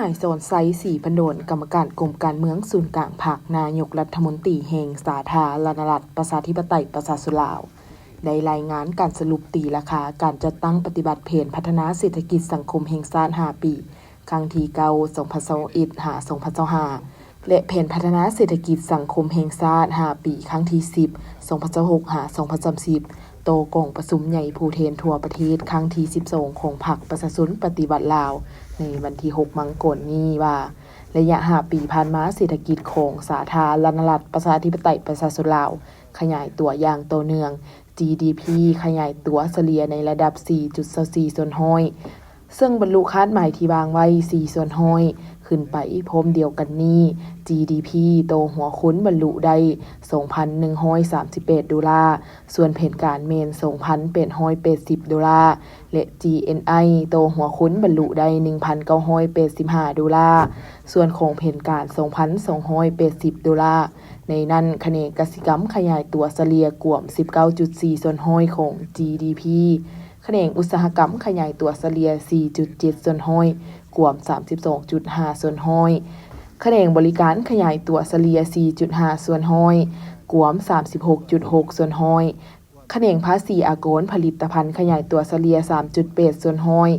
ນາຍສອນໄຊ ສີພັນດົນ ກຳມະການກົມການເມືອງສູນກາງພັກ, ນາຍົກລັດຖະມົນຕີແຫ່ງສາທາລະນະລັດ ປະຊາທິປະໄຕ ປະຊາຊົນລາວ ໄດ້ລາຍງານການສະຫຼຸບຕີລາຄາການຈັດຕັ້ງປະຕິບັດແຜນພັດທະນາເສດຖະກິດສັງຄົມແຫ່ງຊາດຫ້າປີ ຄັ້ງທີເກົ້າ ສອງພັນຊາວເອັດ ຫາ ສອງພັນຊາວຫ້າ ແລະ ແຜນພັດທະນາເສດຖະກິດສັງຄົມແຫ່ງຊາດຫ້າປີ ຄັ້ງທີສິບ ສອງພັນຊາວຫົກ ຫາ ສອງພັນສາມສິບ ຕໍ່ກອງປະຊຸມໃຫຍ່ຜູ້ແທນທົ່ວປະເທດຄັ້ງທີສິບສອງ ຂອງພັກປະຊາຊົນປະຕິວັດລາວ ໃນວັນທີຫົກ ມັງກົນນີ້ວ່າ ໄລຍະຫ້າປີຜ່ານມາ ເສດຖະກິດຂອງສາທາລະນະລັດ ປະຊາທິປະໄຕ ປະຊາຊົນລາວ ຂະຫຍາຍຕົວຢ່າງຕໍ່ເນື່ອງ, ຈີດີພີ ຂະຫຍາຍຕົວສະເລ່ຍໃນລະດັບ ສີ່ຈຸດຊາວສີ່ສ່ວນຮ້ອຍ ເຊິ່ງບັນລຸຄາດໝາຍທີ່ວາງໄວ້ ສີ່ສ່ວນຮ້ອຍ ຂຶ້ນໄປ. ພ້ອມດຽວກັນນີ້, ຈີດີພີ ຕໍ່ຫົວຄົນບັນລຸໄດ້ສອງພັນໜຶ່ງຮ້ອຍສາມສິບແປດໂດລາ, ສ່ວນແຜນການແມ່ນສອງພັນແປດຮ້ອຍແປດສິບໂດລາ ແລະ ຈີເອັນໄອ ຕໍ່ຫົວຄົນບັນລຸໄດ້ໜຶ່ງພັນເກົ້າຮ້ອຍແປດສິບຫ້າໂດລາ, ສ່ວນຂອງແຜນການສອງພັນສອງຮ້ອຍແປດສິບໂດລາ. ໃນນັ້ນ, ຂະແໜງກະສິກຳຂະຫຍາຍຕົວສະເລ່ຍກວມສິບເກົ້າຈຸດສີ່ສ່ວນຮ້ອຍຂອງຈີດີພີ, ຂະແໜງອຸດສາຫະກຳຂະຫຍາຍຕົວສະເລ່ຍສີ່ຈຸດເຈັດສ່ວນຮ້ອຍ ກວມສາມສິບສອງຈຸດຫ້າສ່ວນຮ້ອຍ, ຂະແໜງບໍລິການຂະຫຍາຍຕົວສະເລ່ຍສີ່ຈຸດຫ້າສ່ວນຮ້ອຍ ກວມສາມສິບຫົກຈຸດຫົກສ່ວນຮ້ອຍ, ຂະແໜງພາສີອາກອນຜະລິດຕະພັນຂະຫຍາຍຕົວສະເລ່ຍສາມຈຸດແປດສ່ວນຮ້ອຍ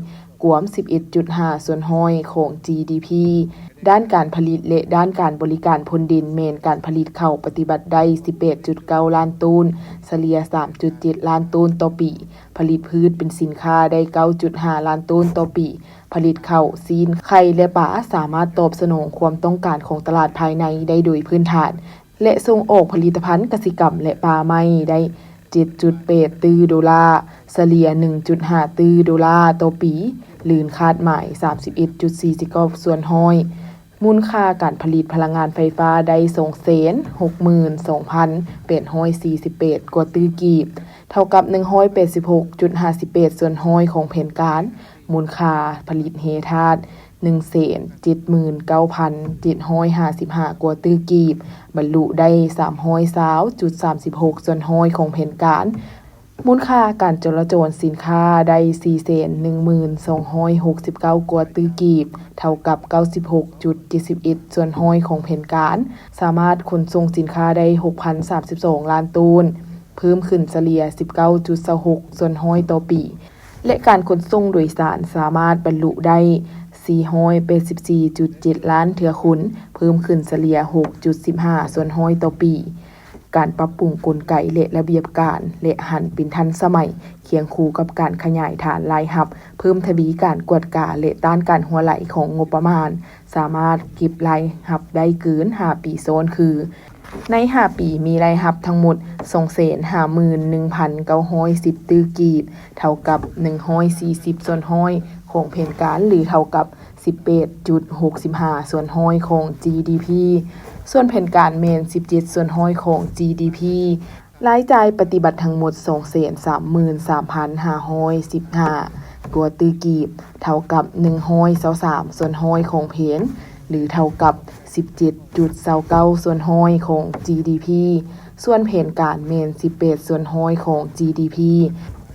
ກວມສິບເອັດຈຸດຫ້າສ່ວນຮ້ອຍຂອງຈີດີພີ. ດ້ານການຜະລິດ ແລະ ດ້ານການບໍລິການພົ້ນດິນ ແມ່ນການຜະລິດເຂົ້າປະຕິບັດໄດ້ສິບແປດຈຸດເກົ້າລ້ານໂຕນ, ສະເລ່ຍສາມຈຸດເຈັດລ້ານໂຕນຕໍ່ປີ, ຜະລິດພືດເປັນສິນຄ້າໄດ້ເກົ້າຈຸດຫ້າລ້ານໂຕນຕໍ່ປີ, ຜະລິດເຂົ້າ, ຊີ້ນ, ໄຂ່ ແລະ ປາ ສາມາດຕອບສະໜອງຄວາມຕ້ອງການຂອງຕະຫຼາດພາຍໃນໄດ້ໂດຍພື້ນຖານ ແລະ ສົ່ງອອກຜະລິດຕະພັນກະສິກຳ ແລະ ປ່າໄມ້ໄດ້ເຈັດຈຸດແປດຕື້ໂດລາ, ສະເລ່ຍໜຶ່ງຈຸດຫ້າຕື້ໂດລາຕໍ່ປີ, ລື່ນຄາດໝາຍສາມສິບເອັດຈຸດສີ່ສິບເກົ້າສ່ວນຮ້ອຍ. ມູນຄ່າການຜະລິດພະລັງງານໄຟຟ້າໄດ້ສອງແສນຫົກໝື່ນສອງພັນແປດຮ້ອຍສີ່ສິບແປດກວ່າຕື້ກີບ, ເທົ່າກັບໜຶ່ງຮ້ອຍແປດສິບຫົກຈຸດຫ້າສິບແປດສ່ວນຮ້ອຍຂອງແຜນການ, ມູນຄ່າຜະລິດແຮ່ທາດໜຶ່ງແສນເຈັດໝື່ນເກົ້າພັນເຈັດຮ້ອຍຫ້າສິບຫ້າກວ່າຕື້ກີບ, ບັນລຸໄດ້ສາມຮ້ອຍຊາວຈຸດສາມສິບຫົກສ່ວນຮ້ອຍຂອງແຜນການ, ມູນຄ່າການຈໍລະຈອນສິນຄ້າໄດ້ສີ່ແສນໜຶ່ງໝື່ນສອງຮ້ອຍຫົກສິບເກົ້າກວ່າຕື້ກີບ, ເທົ່າກັບເກົ້າສິບຫົກຈຸດເຈັດສິບເອັດສ່ວນຮ້ອຍຂອງແຜນການ, ສາມາດຂົນສົ່ງສິນຄ້າໄດ້ຫົກພັນສາມສິບສອງລ້ານໂຕນ, ເພີ່ມຂຶ້ນສະເລ່ຍສິບເກົ້າຈຸດຊາວຫົກສ່ວນຮ້ອຍຕໍ່ປີ ແລະ ການຂົນສົ່ງໂດຍສານສາມາດບັນລຸໄດ້ສີ່ຮ້ອຍແປດສິບສີ່ຈຸດເຈັດລ້ານເທື່ອຄົນ, ເພີ່ມຂຶ້ນສະເລ່ຍຫົກຈຸດສິບຫ້າສ່ວນຮ້ອຍຕໍ່ປີ. ການປັບປຸງກົນໄກ ແລະ ລະບຽບການ ແລະ ຫັນເປັນທັນສະໄໝ, ຄຽງຄູ່ກັບການຂະຫຍາຍຖານລາຍຮັບ, ເພີ່ມທະວີການກວດກາ ແລະ ຕ້ານການຮົ່ວໄຫຼຂອງງົບປະມານ, ສາມາດເກັບລາຍຮັບໄດ້ເກີນຫ້າປີຊ້ອນ ຄື ໃນຫ້າປີມີລາຍຮັບທັງໝົດສອງແສນຫ້າໝື່ນໜຶ່ງພັນເກົ້າຮ້ອຍສິບຕື້ກີບ, ເທົ່າກັບໜຶ່ງຮ້ອຍສີ່ສິບສ່ວນຮ້ອຍຂອງແຜນການ ຫຼື ເທົ່າກັບສິບແປດຈຸດຫົກສິບຫ້າສ່ວນຮ້ອຍຂອງຈີດີພີ, ສ່ວນແຜນການແມ່ນສິບເຈັດສ່ວນຮ້ອຍຂອງຈີດີພີ. ລາຍຈ່າຍປະຕິບັດທັງໝົດສອງແສນສາມໝື່ນສາມພັນຫ້າຮ້ອຍສິບຫ້າກວ່າຕື້ກີບ, ເທົ່າກັບໜຶ່ງຮ້ອຍຊາວສາມສ່ວນຮ້ອຍຂອງແຜນ ຫຼື ເທົ່າກັບສິບເຈັດຈຸດຊາວເກົ້າສ່ວນຮ້ອຍຂອງຈີດີພີ, ສ່ວນແຜນການແມ່ນສິບແປດສ່ວນຮ້ອຍຂອງຈີດີພີ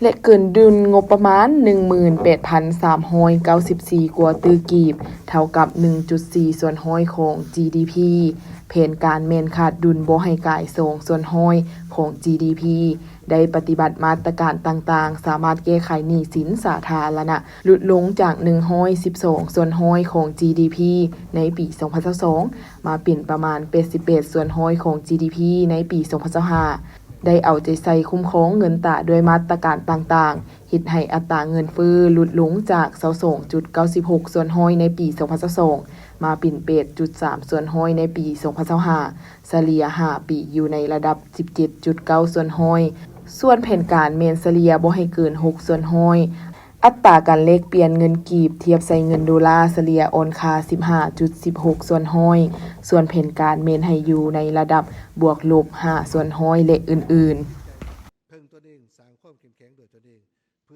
ແລະ ເກີນດຸນງົບປະມານໜຶ່ງໝື່ນແປດພັນສາມຮ້ອຍເກົ້າສິບສີ່ກວ່າຕື້ກີບ, ເທົ່າກັບໜຶ່ງຈຸດສີ່ສ່ວນຮ້ອຍຂອງຈີດີພີ. ແຜນການແມ່ນຂາດດຸນບໍ່ໃຫ້ກາຍສອງສ່ວນຮ້ອຍຂອງຈີດີພີ, ໄດ້ປະຕິບັດມາດຕະການຕ່າງໆ ສາມາດແກ້ໄຂໜີ້ສິນສາທາລະນະ ຫຼຸດລົງຈາກໜຶ່ງຮ້ອຍສິບສອງສ່ວນຮ້ອຍຂອງຈີດີພີໃນປີສອງພັນຊາວສອງ ມາເປັນປະມານແປດສິບແປດສ່ວນຮ້ອຍຂອງຈີດີພີໃນປີສອງພັນຊາວຫ້າ, ໄດ້ເອົາໃຈໃສ່ຄຸ້ມຄອງເງິນຕາດ້ວຍມາດຕະການຕ່າງໆ, ເຮັດໃຫ້ອັດຕາເງິນເຟີ້ຫຼຸດລົງຈາກຊາວສອງຈຸດເກົ້າສິບຫົກສ່ວນຮ້ອຍໃນປີສອງພັນຊາວສອງ ມາເປັນແປດຈຸດສາມສ່ວນຮ້ອຍໃນປີສອງພັນຊາວຫ້າ, ສະເລ່ຍຫ້າປີຢູ່ໃນລະດັບສິບເຈັດຈຸດເກົ້າສ່ວນຮ້ອຍ, ສ່ວນແຜນການແມ່ນສະເລ່ຍບໍ່ໃຫ້ເກີນຫົກສ່ວນຮ້ອຍ. ອັດຕາການແລກປ່ຽນເງິນກີບທຽບໃສ່ເງິນໂດລາສະເລ່ຍອ່ອນຄ່າສິບຫ້າຈຸດສິບຫົກສ່ວນຮ້ອຍ, ສ່ວນແຜນການແມ່ນໃຫ້ຢູ່ໃນລະດັບບວກລົບຫ້າສ່ວນຮ້ອຍ ແລະ ອື່ນໆ.